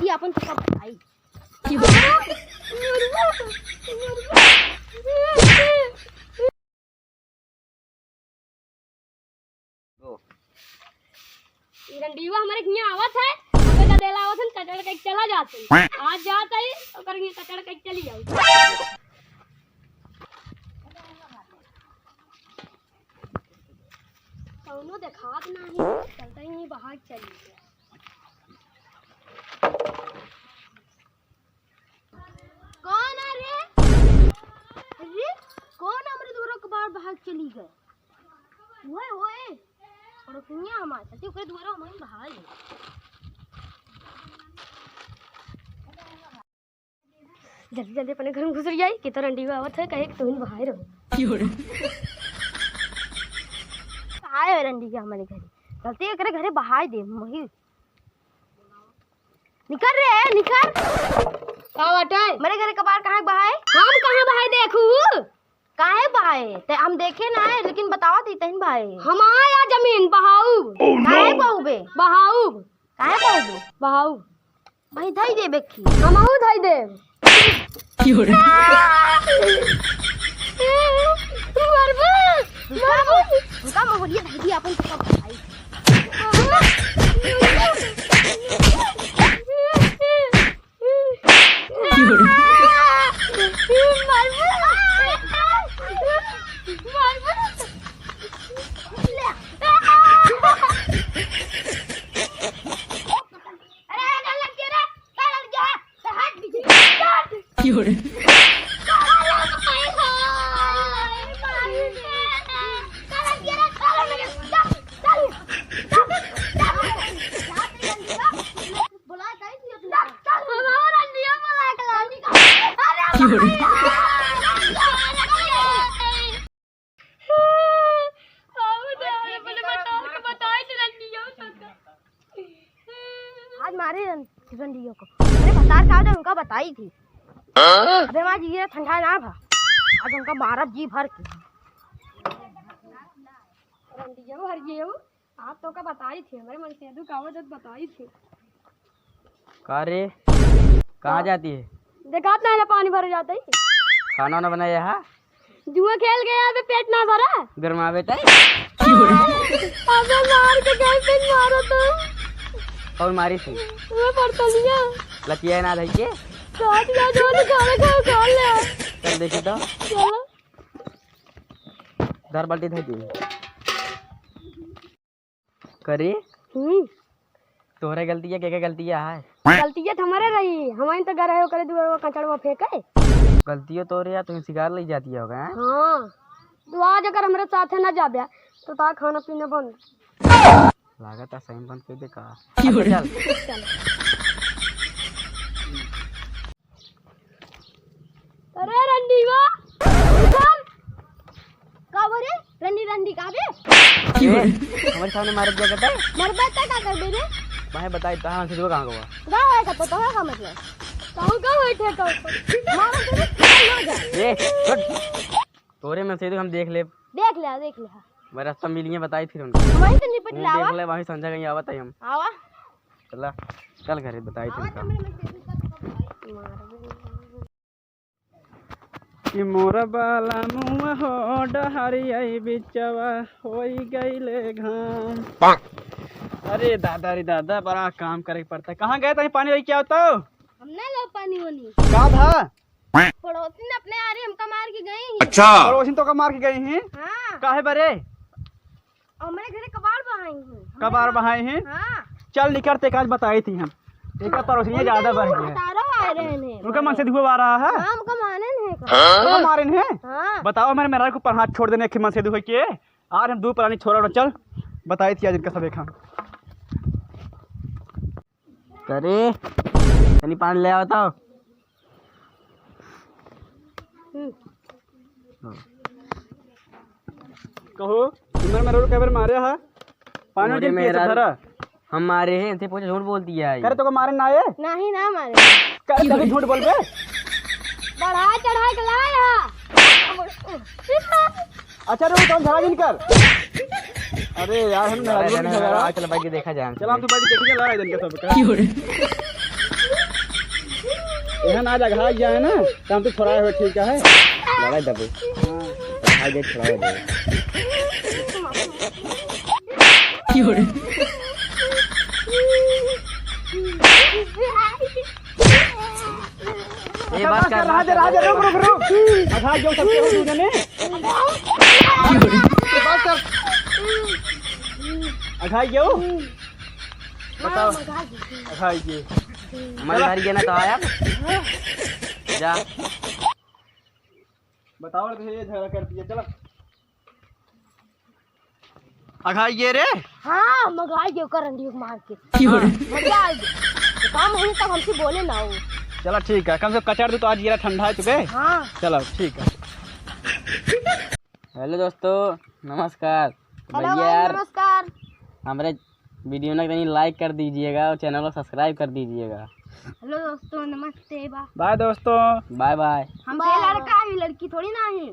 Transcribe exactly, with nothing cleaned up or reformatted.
ई अपन तो सब बताई। ई रंडीवा हमरे हियाँ आवत है, हमरे का देला आवत है, कचड़ के चला जात है। आज जात है, ओकर हियाँ कचड़ के चली जाऊ। कौनो देखात नाही, चलते ही बहार चली गया। कौन आ रे? अरे, कौन हमरे दुआरे के बाहर भाग चली गए? ओए, ओए, पड़ोसिया हमारे साथी ओकरे दुआरे हम भाग गए। जल्दी, जल्दी अपने घर में घुस जाई, कि तो रंडीवा आवत है, कहे कि तुम बाहर हो। आए हो रंडीवा हमारे घरे, गलती एकरे घरे बहाई दे, मही। निकर रे, निकर। का बाटे? मेरे घरे कबार कहाँ बहाए? हम कहाँ बहाए देखू? काहे बहाए? ते हम देखे ना है, लेकिन बतावा दी तहिन बहाए। हम आया जमीन बहाऊ। काहे बहू बे? बहाऊ। काहे बहू बे? बहाऊ। भाई धई दे बेखी। हमहू धई देब। मरबू, मरबू। उनका महुलिया धई दी अपन तो सब भाई। आज मारे रन-, रंडियो को। अरे भतार का दे उनका बताई थी। हाँ? अबे माँ जी, ये ठंडा ना भा। आज उनका मारब जी भर के। रंडियो भर गयो। आप तो का बताई थी, हमरे मनसेधू का आवत जब बताई थी। का रे? कहाँ जाती है? देखात ना है, पानी भरे जाता ही। खाना वाना बनाया है? जुआ खेल गया, अबे पेट ना भरा। गरमावे ताई। अबे मार के कैसे मारो तो? कौन मारी थी? वो पड़तलिया। लतिया ना धई के? काट गया, जो निकाले खाओ, खा ले। चल देखी तो। चलो। धर बाल्टी धई दे। करी? हम्म। तोहरे गलतिया, के के गलतिया है? गलतिया तो हमारे रही, हमारे तो घर है, ओकरे दुआर वो कचड़वा फेंके। गलतिया तोहरे या, तुम शिकार ले जाती होगा, हैं? हाँ। तू आज अगर हमरे साथे ना जाब्या, तो तार खाना पीना बंद। लागत है सही बंद कर दे का। क्यों रे? चल। चल। अरे रंडीवा, उधर। का बोले? रंडी, रंडी का बे? क्यों रे? हमारे सामने मारे दिया करता है? मर बैठा का कर बे रे? मैं बताई, कहाँ से, कहाँ का हुआ? गाँव है का पता है का मतलब? कहूँ का बैठे का ऊपर? मारो तेरे, ना जा। ए, हट। तोरे में से तो हम देख ले। देख ले, देख ले। मैं रास्ता मिलिए बताई फिर उनको। वहीं से निपट हम लावा। देख ले, वहीं संजय कहीं आवत है हम। आवा। चला, चल घरे बताई आवा तुमका। तो मेरे में से भी सब, सब भाई। कि मोर बाला मुँह हो डहरिया बिचवा होई गईले घाम। अरे दादा रे दादा, बड़ा काम करे के पड़ता है। कहाँ गए थे पानी लेके आओ तो? हम ना लो पानी वानी। का था? पड़ोसिन अपने आरे हमका मार के गई ही। अच्छा। पड़ोसिन तोका मार के गई ही? हाँ। काहे बरे? हमरे घरे कबाड़ बहाई ही। कबाड़ बहाई ही? हाँ। चल निकर, ते काज बताई थी हम। एक पड़ोसिन ज्यादा बढ़ गया। तारो आए रहे ने। उनका मनसेधू आ रहा है? हाँ, हमका मारे ने का। उनका मारे ने? हाँ। बताओ, हमारे मेहरारू के ऊपर हाथ छोड़ देने के मनसेधू होइके। आज हम दू प्राणी छोड़ा, चल बताई थी आज इनका सब एक हम। करे, तनी पानी ले आओ तो। कहो, तुम्हारे मेहरारू के बार मारे हा? पानी मोरे उठिन पिए से मेहरारू धरा। हम मारे हैं, इनसे पूछो, झूठ बोलती है ये। करे तो को मारे ना आए? नहीं ना मारे। करे तभी झूठ बोलबे? बढ़ा चढ़ा के लाए हा। अच्छा रुक, तुम झगड़ा नहीं कर। अरे यार, हम लड़ाई नाराज झगड़ा नहीं कर। झगड़ा। चल भाई, देखा जाए। चल, हम तो भाई देख के लड़ाई देंगे सबका। क्यों रे? यहाँ ना जगह जाए ना, तो हम तो छोड़ाए हुए ठीक है। लड़ाई दबो। हाँ। भाई देख छोड़ाए दे। ए, बस कर, रहा दे, रहा दे, रुक, रुक, रुक। अघाई जाओ सबके हो दू जने। बस कर। अघाई जाओ। बताओ। अघाई जाओ। हमारे घर ये ना तो आया। जा। बताओ रे, ये झगड़ा कर दिया, चलो। अघाई गे रे। हाँ, मगाई गे ओकर अंडी मार के। क्यों रे? मजा आ गया। तो काम होई तब हमसे बोले ना हो। चलो ठीक है, कम से कम कचर दे तो आज ये ठंडा है चुके। हाँ। चलो ठीक है। हेलो दोस्तों, नमस्कार। हेलो भैया भाई, यार, नमस्कार। हमरे वीडियो ना कहीं like कर दीजिएगा और channel को subscribe कर दीजिएगा। हेलो दोस्तों, नमस्ते, बा-, bye दोस्तों। Bye bye। हम bye। लड़का ही, लड़की थोड़ी ना ही।